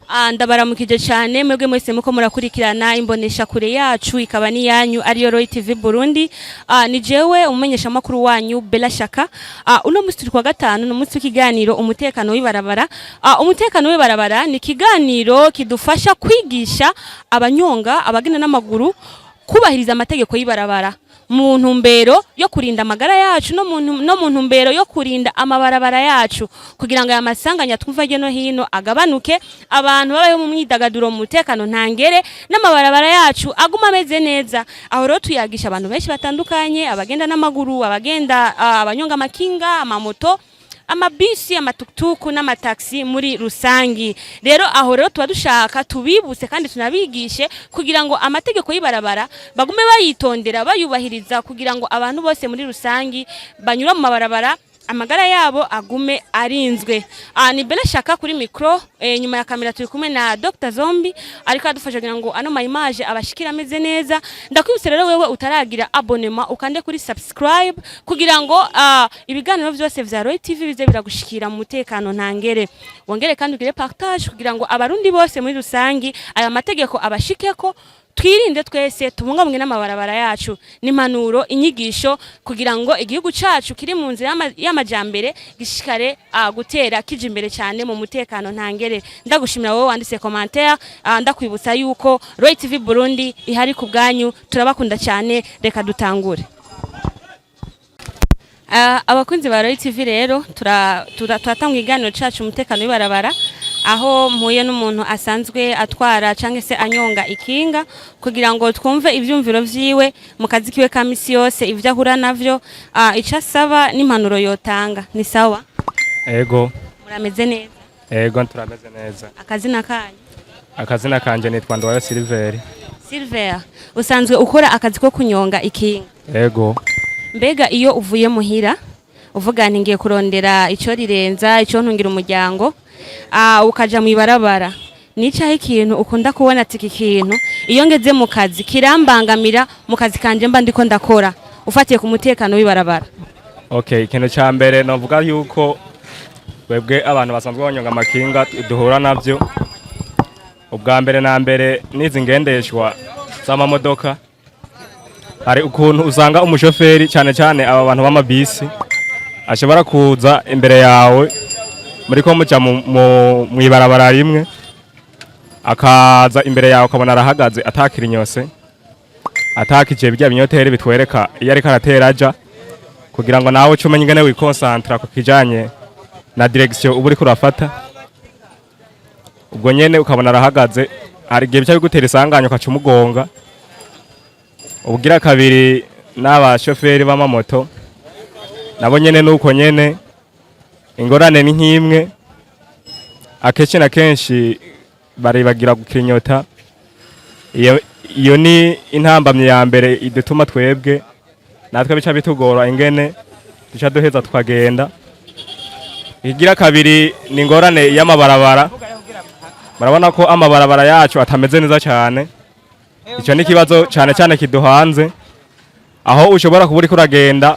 Ndabaramukije cyane mwebwe mwese muko murakurikirana imbonesha kure yacu, ikaba ni yanyu, ariyo Roy TV Burundi. Ni jewe umumenyesha makuru wanyu Bella Shaka. Uno musi turi kwa gatanu, ni umunsi w'ikiganiro umutekano w'ibarabara. Umutekano w'ibarabara ni ikiganiro kidufasha kwigisha abanyonga, abagenda n'amaguru kubahiriza amategeko y'ibarabara mu ntumbero yo kurinda amagara yacu no mu ntumbero yo kurinda amabarabara yacu, kugira ngo aya masanganya twumva hirya no hino agabanuke, abantu babeho mu myidagaduro, mu mutekano ntangere, n'amabarabara yacu aguma ameze neza. Aho rero tuyagisha abantu benshi batandukanye: abagenda n'amaguru, abagenda abanyonga amakinga, amamoto, amabisi, amatukutuku n'amataxi muri rusangi. Rero aho rero tuba dushaka tubibutse kandi tunabigishe kugira ngo amategeko y'ibarabara bagume bayitondera, bayubahiriza, kugira ngo abantu bose muri rusangi banyura mu mabarabara amagara yabo agume arinzwe. Ni Bella Shaka kuri micro, nyuma ya kamera turi kumwe na Dr Zombi, ariko adufasha kugira ngo ano ma image abashikira ameze neza. Ndakwibutsa rero, wewe utaragira abonnement, ukande kuri subscribe kugira ngo ibiganiro vyose vya Roy TV bize biragushikira mu mutekano ntangere. Wongere kandi ugire partage kugira ngo abarundi bose muri rusangi aya mategeko abashikeko, twirinde twese, tubungabunge n'amabarabara yacu. N'impanuro, inyigisho, kugira ngo igihugu cacu kiri mu nzira y'amajambere gishikare gutera kija imbere cyane mu mutekano ntangere. Ndagushimira wowe wanditse commentaire, ndakwibutsa yuko Roy TV Burundi ihari ku bwanyu. Turabakunda cyane, reka dutangure. Abakunzi ba Roy TV, rero turatanga ikiganiro cacu umutekano w'ibarabara, aho mpuye n'umuntu asanzwe atwara canke se anyonga ikinga, kugira ngo twumve ivyumviro vyiwe mu kazi kiwe ka misi yose, ivyo ahura navyo, ico asaba n'impanuro yotanga. Ni sawa? Ego. Murameze neza? Ego, turameze neza. Akazina kanyu? Akazina kanje nitwa Ndwayo Silver. Silver, usanzwe ukora akazi ko kunyonga ikinga? Ego. Mbega iyo uvuye muhira uvuga nti ngiye kurondera ico rirenza, ico ntungira umuryango, ukaja mu ibarabara, nicaho ikintu ukunda kubona ati iki kintu iyo ngeze mu kazi kirambangamira mu kazi kanje mba ndiko ndakora, ufatiye ku mutekano w'ibarabara? Okay, ikintu ca mbere novuga yuko twebwe abantu basanzwe banyonga amakinga duhura navyo, ubwa mbere na mbere n'izi ngendeshwa z'amamodoka. Hari ukuntu usanga umushoferi, cyane cyane aba bantu b'amabisi, ashobora kuza imbere yawe muriko muja mw'ibarabara rimwe, akaza imbere yawe ukabona arahagaze atakirinyose, atakije birya binyoteri bitwereka iyo ariko aratera aja, kugira ngo nawe uce umenya ingene wikonsantra ku kijanye na direction uba uriko urafata. Ubwo nyene ukabona arahagaze, hari igihe bica bigutera isanganya ukaca umugonga. Ubugira kabiri, n'abashoferi b'amamoto nabo nyene nuko nyene, ingorane ni nk'imwe. Akenshi na kenshi baribagira gukinyota. Iyo ni intambamyi ya mbere idutuma twebwe natwe bica bitugora ingene duca duheza tukagenda. Igira kabiri ni ingorane y'amabarabara. Murabona ko amabarabara yacu atameze neza cyane. Icyo ni ikibazo cyane cyane kiduhanze, aho ushobora kuba uriko uragenda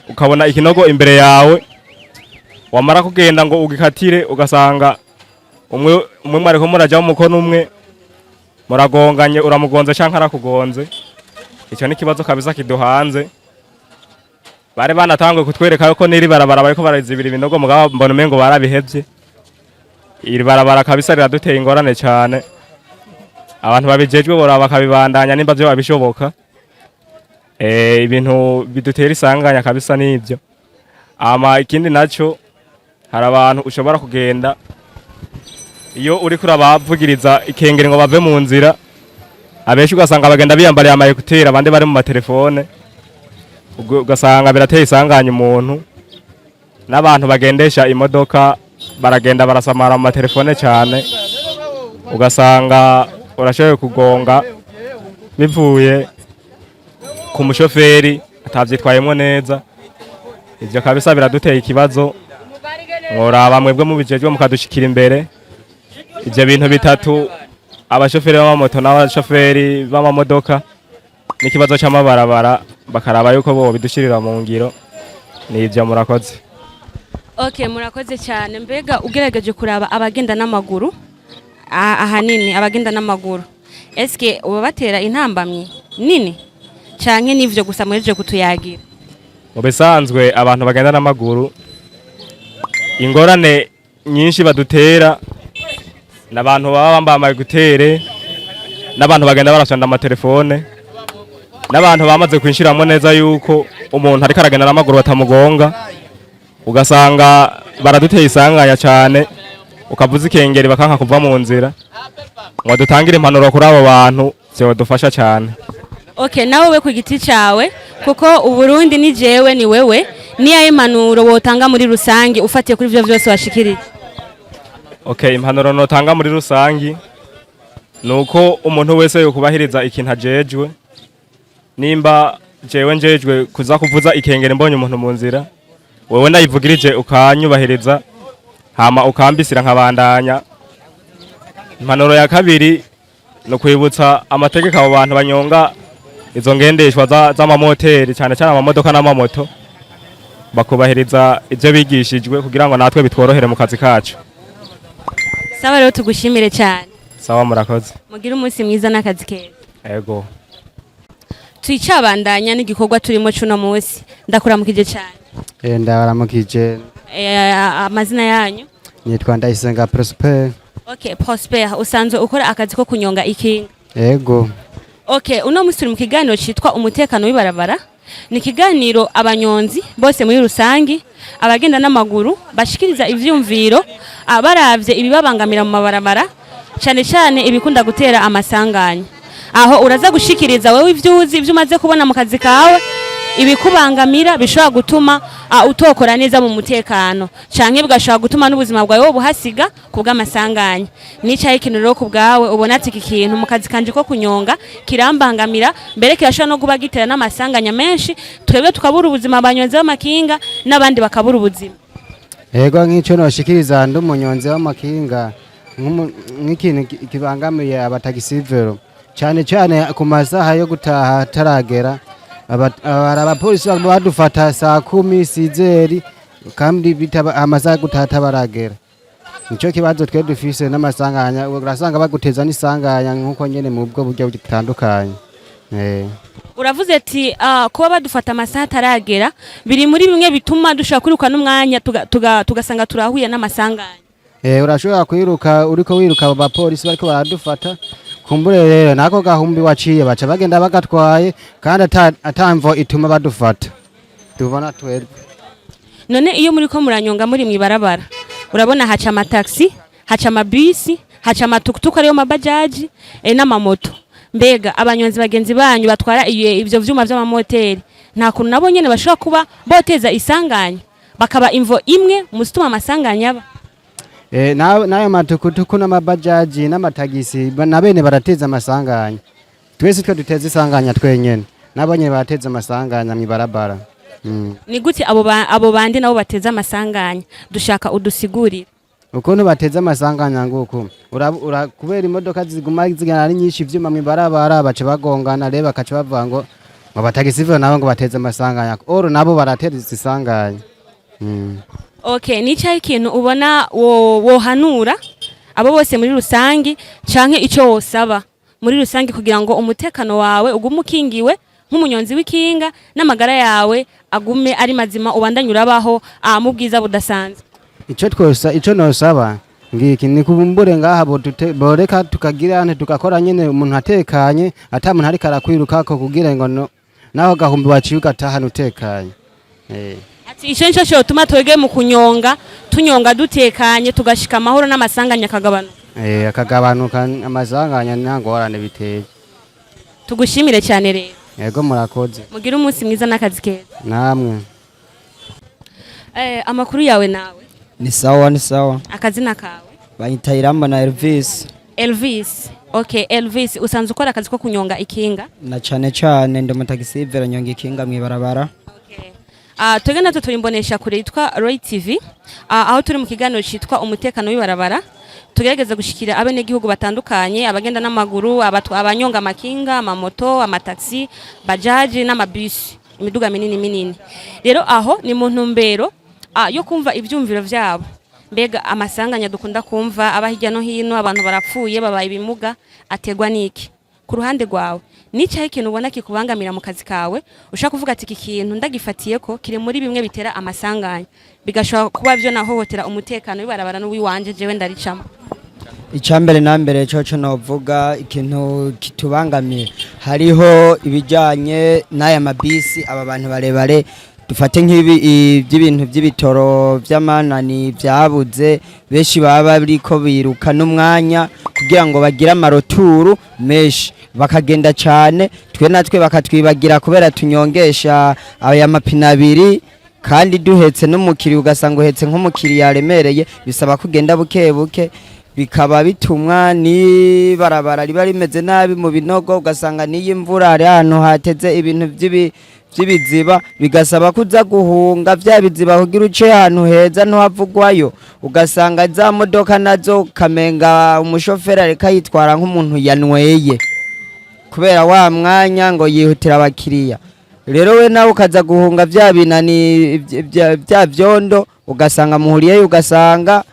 ukabona ikinogo imbere yawe, wamara kugenda ngo ugikatire, ugasanga umwe umwe mwariko muraja umukono umwe, muragonganye, uramugonze canke arakugonze. Icyo ni ikibazo kabisa kiduhanze. Bari banatanguye kutwereka yuko n'iri barabara bariko barazibira ibinogo, mugabo mbona umengo barabihevye. Iri barabara kabisa riraduteye ingorane cyane. Abantu babijejwe boraba bakabibandanya nimba vyo babishoboka. Ibintu bidutera isanganya kabisa nivyo. Ama ikindi naco, hari abantu ushobora kugenda, iyo uriko urabavugiriza ikengeri ngo bave mu nzira, abenshi ugasanga bagenda biyambariye ama écouteurs, abandi bari mu matelefone. Ubwo ugasanga birateye isanganya umuntu. N'abantu bagendesha imodoka baragenda barasamara mu matelefone cyane, ugasanga urashoboye kugonga bivuye ku mushoferi atavyitwayemwo neza. Ivyo kabisa biraduteye ikibazo. Mworaba mwebwe mubijejwe mukadushikira imbere. Ivyo bintu bitatu, abashoferi b'amamoto n'abashoferi b'amamodoka n'ikibazo c'amabarabara, bakaraba yuko bo bidushirira mu ngiro. Nivyo, murakoze. Okay, murakoze cyane. Mbega ugerageje kuraba abagenda n'amaguru Ahanini abagenda n'amaguru, eske uba batera intambamyi nini canke nivyo gusa muhejeje kutuyagira? Mu bisanzwe, abantu bagenda n'amaguru, ingorane nyinshi badutera n'abantu baba bambaye ama écouteurs, n'abantu bagenda barashonda amatelefone, n'abantu bamaze kwinshiramo neza yuko umuntu ariko aragenda n'amaguru batamugonga. Ugasanga baraduteye isanganya cyane, ukavuza ikengeri bakanka kuva mu nzira. Ngo dutangire impanuro kuri abo bantu, vyodufasha cyane. Okay, nawe we ku giti cawe, kuko Uburundi ni jewe ni wewe, niyahe impanuro wotanga muri rusange ufatiye kuri ivyo vyose washikirije? Okay, impanuro notanga muri rusangi nuko umuntu wese yokubahiriza ikintu ajejwe. Nimba jewe njejwe kuza kuvuza ikengeri mbonye umuntu mu nzira, wewe ndayivugirije ukanyubahiriza, hama ukambisira nkabandanya. Impanuro ya kabiri ni kwibutsa amategeko abo bantu banyonga izo ngendeshwa z'amamoteri, cyane cyane amamodoka n'amamoto, bakubahiriza ibyo bigishijwe kugira ngo natwe bitworohere mu kazi kacu. Sawa rero, tugushimire cyane. Sawa, murakoze. Mugire umunsi mwiza n'akazi keza. Ego. Twicabandanya n'igikorwa turimo cuno munsi. Ndakuramukije cyane. Ndabaramukije. Amazina yanyu? Nitwa Ndayisenga Prosper. Okay, Prosper, usanzwe ukora akazi ko kunyonga ikinga? Ego. Okay, uno munsi turi mu kiganiro citwa umutekano w'ibarabara. Ni ikiganiro abanyonzi bose muri rusangi, abagenda n'amaguru bashikiriza ivyumviro baravye ibibabangamira mu mabarabara, cyane cyane ibikunda gutera amasanganya. Aho uraza gushikiriza wewe ivyo uzi, ivyo umaze kubona mu kazi kawe, ibikubangamira bishobora gutuma utokora neza mu mutekano, canke bigashobora gutuma n'ubuzima bwawe buhasiga ku bw'amasanganya. Nicaye ikintu rero ku bwawe ubona ati iki kintu mu kazi kanje ko kunyonga kirambangamira, mbere kirashobora no kuba gitera n'amasanganya menshi, twebwe tukabura ubuzima, abanyonzi b'amakinga n'abandi bakabura ubuzima. Ego, nk'ico noshikiriza ndi umunyonzi w'amakinga, nk'ikintu kibangamiye abataxi-vélo cyane cyane ku masaha yo gutaha ataragera, hari abapolisi baguma badufata saa 10 sizeri, kandi bitaba amasaha yo gutaha atabaragera. Nico kibazo twe dufise n'amasanganya. Urasanga baguteza n'isanganya nk'uko nyene mu bwo buryo butandukanye. Uravuze ati kuba badufata amasaha ataragera biri muri bimwe bituma dushobora kwiruka n'umwanya tugasanga turahuye n'amasanganya. Urashobora kwiruka, uriko wiruka abo bapolisi bariko baradufata, kumbure rero nako gahumbi waciye baca bagenda bagatwaye, kandi atamvo ituma badufata tubona twebwe. None iyo muri ko muranyonga muri mwibarabara, urabona haca amataxi, haca amabisi, haca amatukutuku ariyo mabajaji n'amamoto. Mbega abanyonzi bagenzi banyu batwara ivyo vyuma vy'amamoteri, nta kuntu nabo nyene bashobora kuba boteza isanganya, bakaba imvo imwe mu zituma amasanganya aba? N'ayo matukutuku n'amabajaji n'amatagisi na bene barateza amasanganya. Twese twe duteza isanganya twenyene, nabo nyene barateza amasanganya mw'ibarabara. Ni gute abo bandi nabo bateza amasanganya? Dushaka udusigurire. Ukuntu bateza amasanganya nguku kubera imodoka ziguma zigana ari nyinshi, ivyuma mw'ibarabara, baca bagongana rero, bakaca bavuga ngo abataxi-vélo nabo ngo bateze amasanganya, oro nabo barateza isanganya. Okay, ni cyahe ikintu ubona wohanura abo bose muri rusangi, canke ico wosaba muri rusangi kugira ngo umutekano wawe ugume ukingiwe nk'umunyonzi w'ikinga, n'amagara yawe agume ari mazima, ubandanye urabaho mu bwiza budasanzwe? Ico twosa, ico nosaba ngiki, ni kubumbure ngaha boreka tukagira ante tugakora nyene umuntu atekanye, ata muntu ariko arakwirukako, kugira ngo naho gahumbi waciye ugatahana utekanye. Ati ico nico cotuma twebwe mu kunyonga tunyonga dutekanye, tugashika amahoro n'amasanganya akagabanuka. Akagabanuka amasanganya, nta ngorane biteye. Tugushimire cyane rero. Yego, murakoze. Mugire umunsi mwiza n'akazi keza. Namwe. Amakuru yawe nawe? Ni sawa, ni sawa. Akazina kawe? Banyita Iramba na Elvis. Elvis. Okay, Elvis, usanzwe ukora akazi ko kunyonga ikinga? Na cane cane ndi umutaxi-vélo, nyonga ikinga mw'ibarabara. Okay. Twebwe natwe turi imbonesha kure yitwa Roy TV, aho turi mu kiganiro citwa umutekano w'ibarabara. Tugerageza gushikira abenegihugu batandukanye, abagenda n'amaguru, abanyonga amakinga, amamoto, amataxi, bajaji n'amabisi, imiduga minini minini. Rero aho ni mu ntumbero yo kumva ivyumviro vyabo. Mbega amasanganya dukunda kumva aba hirya no hino, abantu barapfuye, babaye ibimuga, ategwa n'iki? Ku ruhande rwawe, nicaye ikintu ubona kikubangamira mu kazi kawe, ushaka kuvuga ati iki kintu ndagifatiye ko kiri muri bimwe bitera amasanganya, bigashobora kuba byo nahohotera umutekano w'ibarabara n'uwiwanje jewe ndaricamo? Icambere na mbere coco novuga ikintu kitubangamiye, hariho ibijanye n'aya mabisi, aba bantu barebare. Dufate nk'ibi by'ibintu by'ibitoro vy'amanani vyabuze, benshi baba bariko biruka n'umwanya kugira ngo bagire ama retour menshi, bakagenda cane, twe natwe bakatwibagira kubera tunyongesha aya mapine abiri kandi duhetse n'umukiriya. Ugasanga uhetse nk'umukiriya aremereye, bisaba kugenda buke buke, bikaba bitumwa n'ibarabara riba rimeze nabi mu binogo. Ugasanga n'iyo imvura, hari ahantu hateze ibintu by'ibiziba, bigasaba kuza guhunga vya biziba kugira uce ahantu heza ntuhavugwayo. Ugasanga za modoka nazo kamenga umushoferi ariko ayitwara nk'umuntu yanyweye, kubera wa mwanya ngo yihutira abakiriya. Rero we nawe ukaza guhunga vya binani vya vyondo, ugasanga muhuriyeyo, ugasanga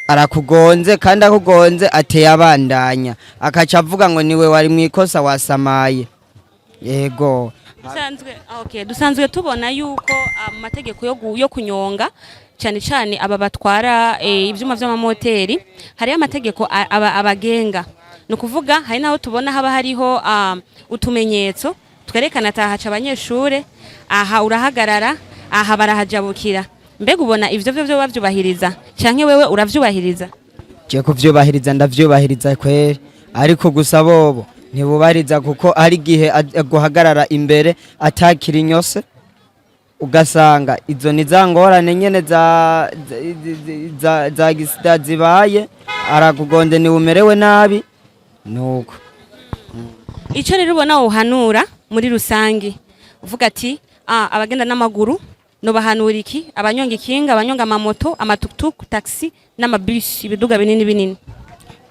arakugonze, kandi akugonze ateye abandanya, akaca avuga ngo niwe wari mu ikosa, wasamaye. Yego. Dusanzwe, okay, dusanzwe tubona yuko amategeko yo kunyonga, cyane cyane aba batwara ibyuma by'amamoteri, hariyo amategeko abagenga. Ni ukuvuga hari n'aho tubona haba hariho utumenyetso twerekana atahaca abanyeshure, aha urahagarara, aha barahajabukira. Mbega ubona ivyo vyo bavyubahiriza, canke wewe uravyubahiriza? Je kuvyubahiriza ndavyubahiriza kweri, ariko gusa bobo ntibubahiriza, kuko hari igihe guhagarara imbere atakira inyose. Ugasanga izo ni za ngorane nyene za gisida zibaye, arakugonze ntiwumerewe nabi, nuko. Icyo rero ubona wohanura muri rusange, uvuga ati abagenda n'amaguru nobahanura iki, abanyonga ikinga, abanyonga amamoto, amatukutuku, taxi n'amabisi, ibiduga binini binini?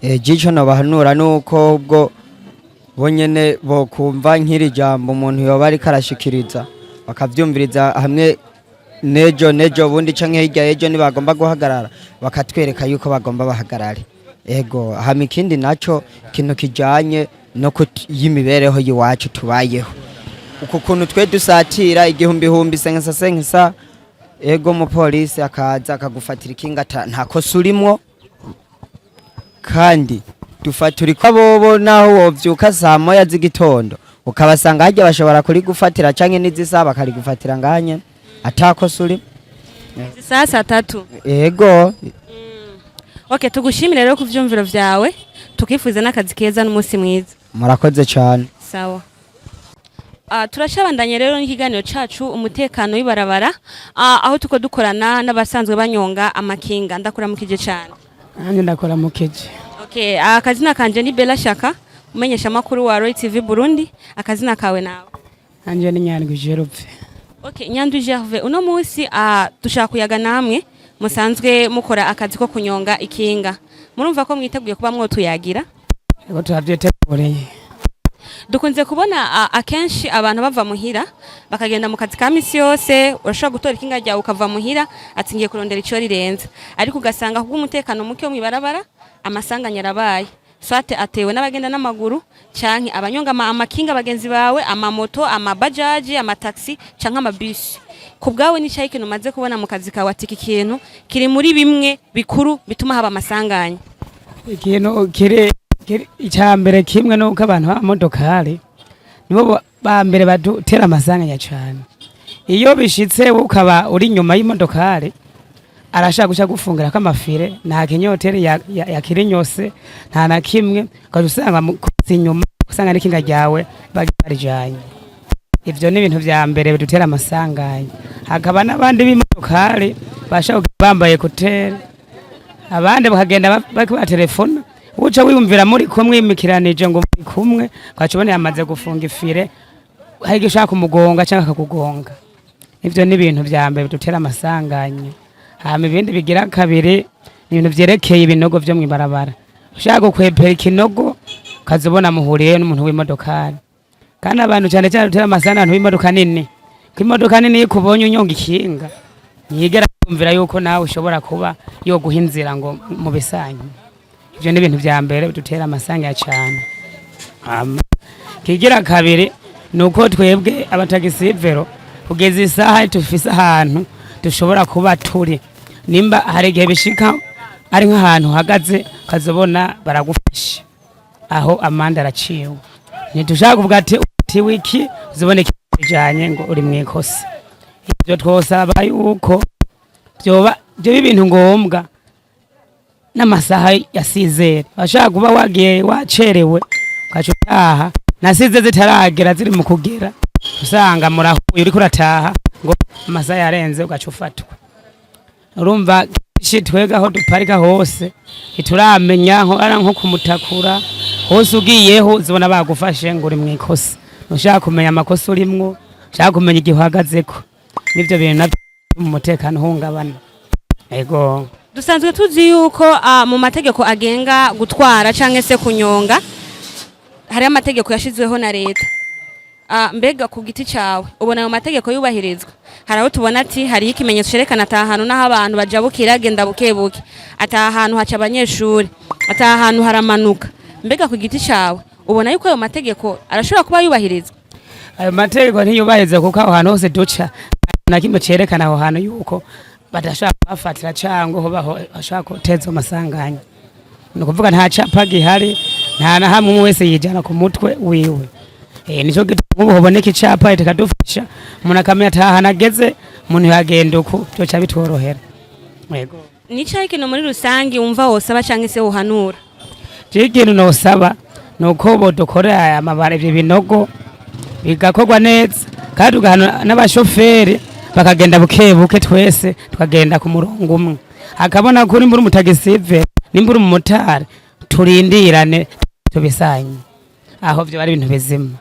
Jico nobahanura nuko ubwo bonyene bokumva nk'iri jambo umuntu yoba ariko arashikiriza, bakavyumviriza hamwe nejo nejo bundi canke hirya y'ejo, nibagomba guhagarara bakatwereka yuko bagomba bahagarare. Ego, hama ikindi naco, ikintu kijanye no y'imibereho y'iwacu tubayeho, uku kuntu twe dusatira igihumbihumbi senkesa senkesa. Ego, umupolisi akaza akagufatira ikinga nta kosa urimwo, kandi dufatura ko bobo naho wovyuka saa 1 z'igitondo ukabasanga harya, bashobora kurigufatira, canke n'izisaha bakarigufatira nganye atakosa urimo. Saa 3? Ego. Okay, tugushimire rero ku vyumviro vyawe, tukifuza n'akazi keza n'umunsi mwiza. Murakoze cane. Sawa. Turacabandanya rero n'ikiganiro cacu umutekano w'ibarabara, aho tuko dukorana n'abasanzwe banyonga amakinga. Ndakuramukije cane. Nanjye ndakuramukije. Okay, akazina kanje ni Bella Shaka, umenyesha makuru wa Roy TV Burundi. Akazina kawe nawe? Nanjye ni Nyandwi Gerve. Okay, Nyandwi Gerve, uno munsi dushaka kuyaga namwe musanzwe mukora akazi ko kunyonga ikinga. Murumva ko mwiteguye kuba mwotuyagira? Yego, turavyiteguriye. Dukunze kubona akenshi abantu bava muhira bakagenda mu kazi ka misi yose. Urashobora gutora ikinga ryawe ukava muhira ati ngiye kurondera ico rirenze, ariko ugasanga kubw'umutekano muke wo mw'ibarabara amasanganya arabaye, soit atewe n'abagenda n'amaguru canke abanyonga amakinga bagenzi bawe, amamoto, amabajaji, amataxi canke amabisi. Ku bwawe, ni ikintu umaze kubona mu kazi kawe ati iki kintu kiri muri bimwe bikuru bituma haba amasanganya? Ikintu kiri icya mbere kimwe nuko abantu b'amamodokari nibo ba mbere badutera amasanganya cyane. Iyo bishitse wowe ukaba uri inyuma y'imodokari, arashaka guca gufungira ko ama freins, nta kinyoteri ya kirinyose, nta na kimwe, ukaca usanga inyuma usanga n'ikinga ryawe barijanye. Ivyo ni ibintu vya mbere bidutera amasanganya. Hakaba n'abandi b'imodokari bashaka kugenda bambaye écouteurs, abandi bakagenda bariko batelefona, uca wiyumvira muri kumwe yimikiranije ngo muri kumwe, ukaca ubona yamaze gufunga i frein, hari igihe ushaka kumugonga canke akakugonga. Ivyo ni ibintu vya mbere bidutera amasanganya. Hama ibindi bigira kabiri ni ibintu vyerekeye ibinogo vyo mw'ibarabara. Ushaka gukwepera ikinogo, ukaza ubona muhuriye n'umuntu w'imodokari. Kandi abantu cyane cyane dutera amasanganya, abantu b'imodoka nini, ko imodoka nini iyo ikubonye unyonga ikinga ntiyigera. Yumvira yuko nawe ushobora kuba yoguha inzira ngo mu bisanyi. Ivyo ni ibintu vya mbere bidutera amasanganya cane. Kigira kabiri ni uko twebwe abatagisi-vélo kugeza isaha tufise ahantu dushobora kuba turi. Nimba hari igihe bishika ari nk'ahantu uhagaze, ukazobona baragufashe, aho amande araciwe. Ntitushaka kuvuga ati uti wiki uzibone kijanye ngo uri mwikosa. Ivyo twosaba yuko vyoba vyo ibintu ngombwa n'amasaha ya 6h. Bashaka kuba wagiye wacerewe, ugaca utaha na 6h zitaragera, ziri mu kugera, usanga murahuye uriko urataha ngo amasaha yarenze, ugaca ufatwa. Urumva kenshi twebwe aho duparika hose ntituramenya, nko ara nko kumutakura hose ugiyeho uzibona bagufashe ngo uri mwikosa. Ushaka kumenya amakosa urimwo, ushaka kumenya igihe uhagazeko, n'ivyo bintu navyo mu mutekano uhungabana. Ego. Dusanzwe tuzi yuko mu mategeko agenga gutwara canke se kunyonga hariho amategeko yashizweho na leta. Mbega ku giti cawe ubona ayo mategeko yubahirizwa? Hari aho tubona ati hariho ikimenyetso cerekana ata hantu n'aho abantu bajabukira, genda buke buke, ata hantu haca abanyeshuri, ata hantu haramanuka. Mbega ku giti cawe ubona yuko ayo mategeko arashobora kuba yubahirizwa? Ayo mategeko ntiyubahiriza, kuko aho hantu hose duca nta kimwe cerekana aho hantu yuko badashobora kuhafatira cyangwa ho bashobora guteza amasanganya. Ni ukuvuga nta capa gihari, nta na hamwe, umwe wese yijana ku mutwe wiwe. Nico gituma nk'ubu hoboneka icapa kikadufasha, umuntu akamenya ati aha hantu ageze umuntu yagenda uku, vyoca bitworohera. Yego. Ni icahe ikintu muri rusange wumva wosaba canke se wohanura? Jewe ikintu nosaba ni uko bodukorera aya mabara, ivyo binogo bigakorwa neza, kandi tugahana n'abashoferi bakagenda buke buke, twese tukagenda ku murongo umwe, akabona ko nimba uri umutagisive, nimba uri umumotari, turindirane tubisanye. Aho vyo ari ibintu bizima.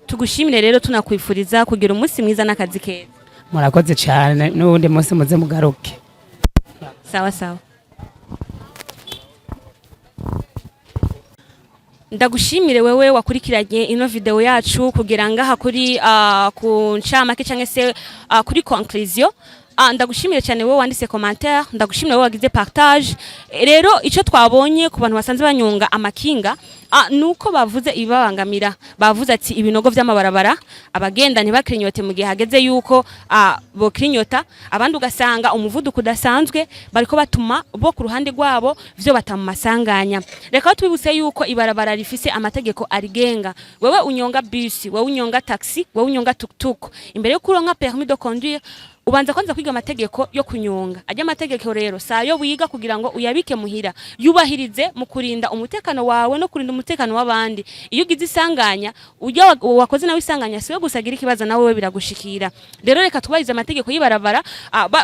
Tugushimire rero, tunakwifuriza kugira umunsi mwiza n'akazi keza. Murakoze cyane, n'uwundi munsi muze mugaruke. Sawa sawa. Ndagushimire wewe wakurikiranye ino video yacu kugira ngaha kuri ku ncamake cyangwa se kuri conclusion. Ndagushimire cyane wowe wanditse commentaire, ndagushimire wowe wagize partage. Rero icyo twabonye ku bantu basanzwe banyonga amakinga nuko bavuze ibibabangamira. Bavuze ati ibinogo vy'amabarabara, abagenda ntibakrinyote mu gihe hageze yuko bokrinyota, abandi ugasanga umuvuduko udasanzwe bariko batuma bo ku ruhande rwabo vyo bata mu masanganya. Reka tubibutse yuko ibarabara rifise amategeko arigenga. Wewe unyonga bus, wewe unyonga taxi, wewe unyonga tuktuk, imbere yo kuronka permis de conduire ubanza kwanza kwiga amategeko yo kunyonga. Ajya amategeko rero sayo wiga kugira ngo uyabike muhira, yubahirize mu kurinda umutekano wawe no kurinda umutekano w'abandi. Iyo ugize isanganya, ujya wakoze nawe isanganya, siwe gusa agira ikibazo, nawe we biragushikira. Rero reka twubahirize amategeko y'ibarabara.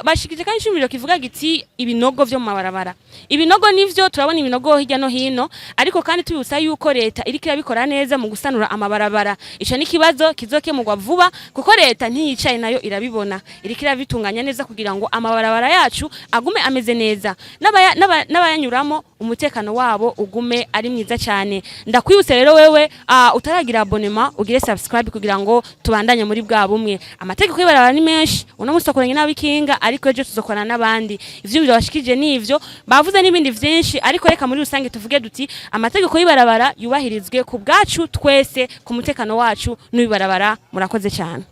Bashikije kandi ishimiro kivuga giti ibinogo vyo mu mabarabara. Ibinogo nivyo, turabona ibinogo hirya no hino, ariko kandi tubibutsa yuko leta iriko irabikora neza mu gusanura amabarabara. Ico ni ikibazo kizokemurwa vuba, kuko leta ntiyicaye, nayo irabibona, iriko irabitunganya neza kugira ngo amabarabara yacu agume ameze neza, n'abayanyuramo umutekano wabo ugume ari mwiza cyane. Ndakwibutse rero wewe utaragira abonnement, ugire subscribe kugira ngo tubandanye muri bwa bumwe. Amategeko y'ibarabara ni menshi. Uno munsi twakoranye n'abikinga, ariko ejo tuzokorana n'abandi. Ivyo bashikije nivyo bavuze n'ibindi vyinshi, ariko reka muri rusange tuvuge duti amategeko y'ibarabara yubahirizwe ku bwacu twese, ku mutekano wacu n'ibarabara. Murakoze cyane.